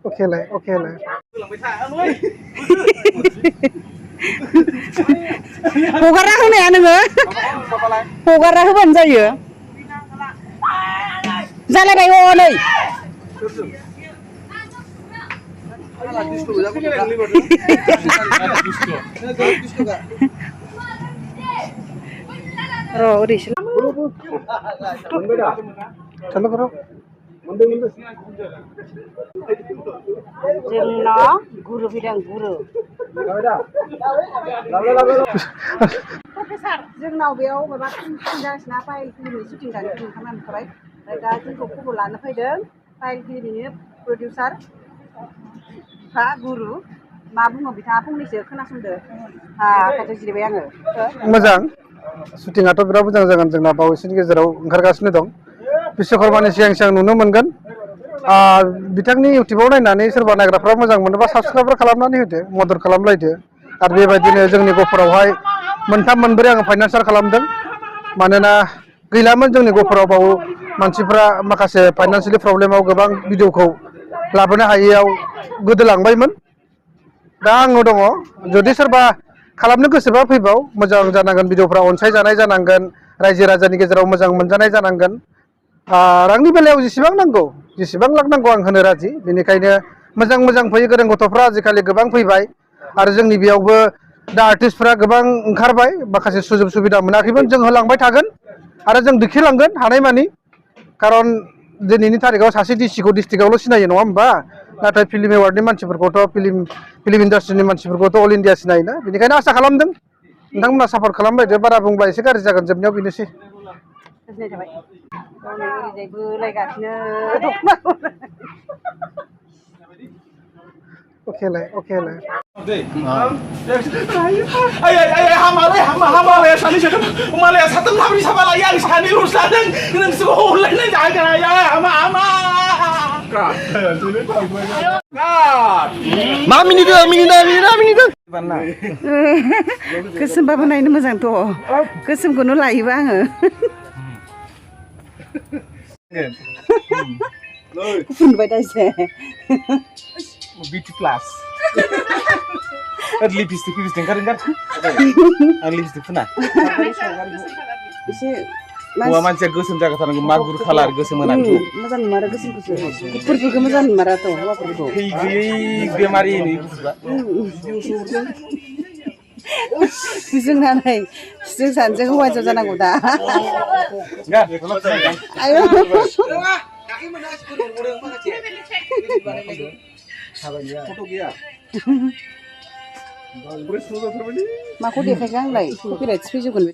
okay ले हगारना होनाया नोङो हगारना होबानो जायो जालायबाय हनै र' ओरैसो चलो करो जोंनाव गुरु फैदों गुरु प्रफेसार जोंनाव बेयाव माबा जागासिनो फाइल फिल्मनि शुटिं जानायखौ नोंथाङा नुखाबाय ओमफ्राय दा जोंखौ खबर लानो फैदों फाइल फिल्मनि प्रडिउसार गुरु मा बुङो बिथाङा फंनैसो खोनासंदो खाथियाव जिरायबाय आङो मोजां शुटिंआथ' बिराद मोजां जागोन जोंना बावैसोनि गेजेराव ओंखारगासिनो दं बिश्वकर्मानि सिगां सिगां नुनो मोनगोन बिथांनि इउटिउबाव नायनानै सोरबा नायग्राफ्रा मोजां मोनोबा साबसक्राइबार खालामनानै होदो मदद खालामलायदो आरो बेबायदिनो जोंनि गफुरावहाय मोनथाम मोनब्रै आङो फाइनान्सार खालामदों मानोना गैलामोन जोंनि गफुराव बाव मानसिफ्रा माखासे फाइनान्सियेलि प्रब्लेमाव गोबां भिडिअखौ लाबोनो हायैयाव गोदोलांबायमोन दा आङो दङ जुदि सोरबा खालामनो गोसोबा फैबाव मोजां जानांगोन भिडिअफ्रा अनसायजानाय जानांगोन रायजो राजानि गेजेराव मोजां मोनजानाय जानांगोन रांनि बेलायाव जेसेबां नांगौ जेसेबां लाख नांगौ आं होनो राजि बेनिखायनो मोजां मोजां फैयो गोरों गथ'फ्रा आजिखालि गोबां फैबाय आरो जोंनि बेयावबो दा आर्टिस्टफ्रा गोबां ओंखारबाय माखासे सुजुग सुबिदा मोनाखैमोन जों होलांबाय थागोन आरो जों दिन्थिलांगोन हानायमानि खारन दिनैनि थारिखआव सासे डिसिखौ डिस्ट्रिक्टआवल' सिनायो नङा होमबा नाथाय फिल्म एवार्डनि मानसिफोरखौथ' फिल्म इन्डास्ट्रिनि मानसिफोरखौथ' अल इन्डिया सिनायोना बेनिखायनो आसा खालामदों नोंथांमोना सापर्ट खालामबायदो बारा बुंब्ला एसे गाज्रि जागोन जोबनायाव बेनोसै गोजोननाय थाबाय ओरैजाय बोलायगासिनो ओके ले हामालाया सानैसो मालाया साथाम साब्रै साबा लायो आं सानैल'सो लादों नोंसोरखौ हरलायनाय जागोन मा मिनिदों गोसोमबाबो नायनो मोजांथ' गोसोमखौनो लायोबा आङो फुनबाय दा एसे बिउटि प्लास लिपस्टिक ओंखारगोन आं लिपस्टिक फुना एसे हौवा मानसिया गोसोम जागाथारनांगौ मागुर खालार गोसोम होनांगौ मोजां नुमारा गोसोमखौसो गुफुरफोरखौ मोजां नुमाराथ' हौवाफोरखौ थै गैयै बेमारि जोंना नै जों सानैजों हौवा हिनजाव जानांगौ दा माखौ देखायखो आंलाय कपिराइट फैजोबगोन